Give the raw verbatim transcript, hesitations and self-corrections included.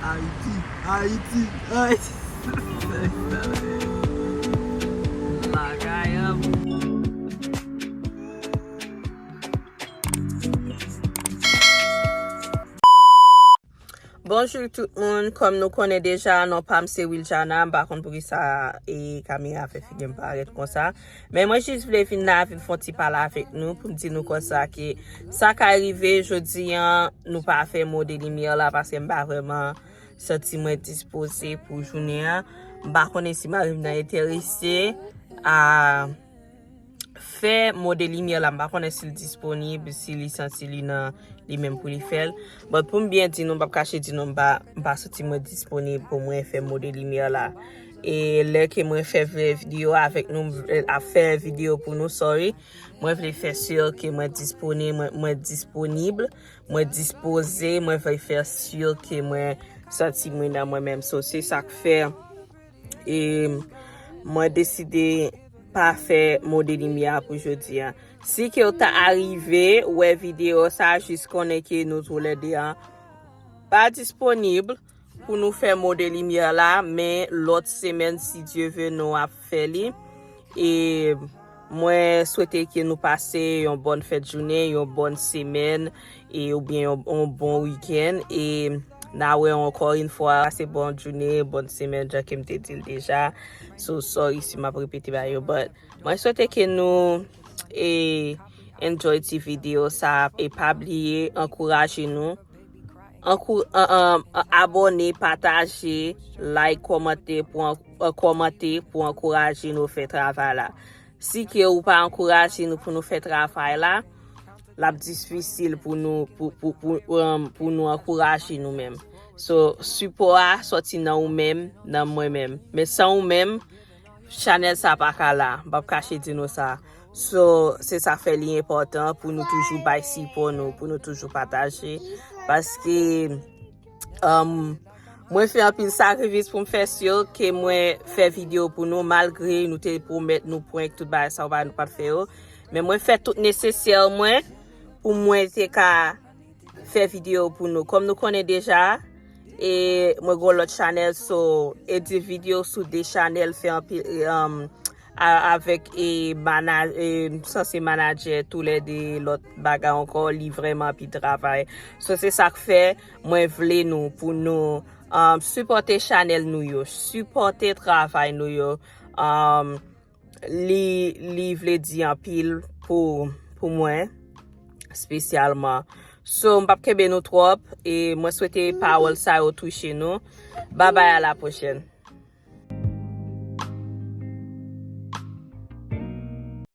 Ayiti, Ayiti, Ayiti. Bagay an. Bonjou tout moun, kòm nou konnen deja, non pa m se Wiljana, m pa konn poukisa e kamera fè figi m parèt konsa. Men mwen jis vle vin la, vin fè yon ti pale avèk nou, pou m di nou konsa ke sa ka rive jodi an, nou pa fè mo de limyè la, paske m pa vrèman santi mwen dispoze pou jounen an. M pa konnen si mari m nan enterese a fè mo de limyè la, m pa konnen si l disponib, si li santi li nan li menm pou li fè l. But pou m byen di nou, m p ap kache di nou, m pa, m pa santi mwen disponib pou mwen fè mo de limyè la. E lè ke mwen fè vre videyo avèk nou, m vle ap fè videyo pou nou, sorry. Mwen vle fè si ke mwen disponib, mwen, mwen disponib, mwen dispoze, mwen vle fè si ke mwen santi mwen nan mwen menm. So, se sa k fè e mwen deside pa fè mo de limyè a pou jodi a. Si ke w ta arive wè videyo sa, jis konnen ke nou toulède a pa disponib pou nou fè mo de limyè la, men lòt semèn, si Dye ve, nou ap fè li. E mwen swete ke nou pase yon bòn fèt jounen, yon bòn semèn, e oubyen yon, yon bon wikenn. E n a wè ankò yon fwa, pase bòn jounen, bòn semèn, jan ke m te di l deja. So, sorry si m ap repete bagay yo, but mwen swete ke nou e enjoy ti videyo sa, e pa bliye ankouraje nou. Ankou-, an, an, an, abòne, pataje, like, kòmante pou an-, an, kòmante pou ankouraje nou fè travay la. Si ke ou pa ankouraje nou pou nou fè travay la, l ap difisil pou nou, pou, pou, pou, um, pou nou ankouraje nou menm. So, sipò a sòti nan ou menm, nan mwen menm. Men san ou menm, chanèl sa pa ka la. M p ap kache di nou sa. So, se sa fè li enpòtan pou nou toujou bay sipò nou, pou nou toujou pataje. Paske, um, mwen fè anpil sakrifis pou m fè si ke mwen fè videyo pou nou, malgre nou te pwomèt nou prank, tout bagay sa yo, nou pa t fè yo. Men mwen fè tout nesesè mwen pou mwen te ka fè videyo pou nou. Kòm nou konnen deja, e mwen gen lòt chanèl, so, e di videyo sou de chanèl, fè anpil, e, um, a-, avèk, e, mana-, e, m sanse manadjè toulède, lòt bagay ankò, li vrèman anpil travay. So, se sa k fè mwen vle nou, pou nou, um, sipòte chanèl nou yo, sipòte travay nou yo. Um, li, li vle di anpil pou, pou mwen, espesyalman. So, m p ap kenbe nou twòp, e mwen swete pawòl sa yo touche nou. Babay, a la pwochèn.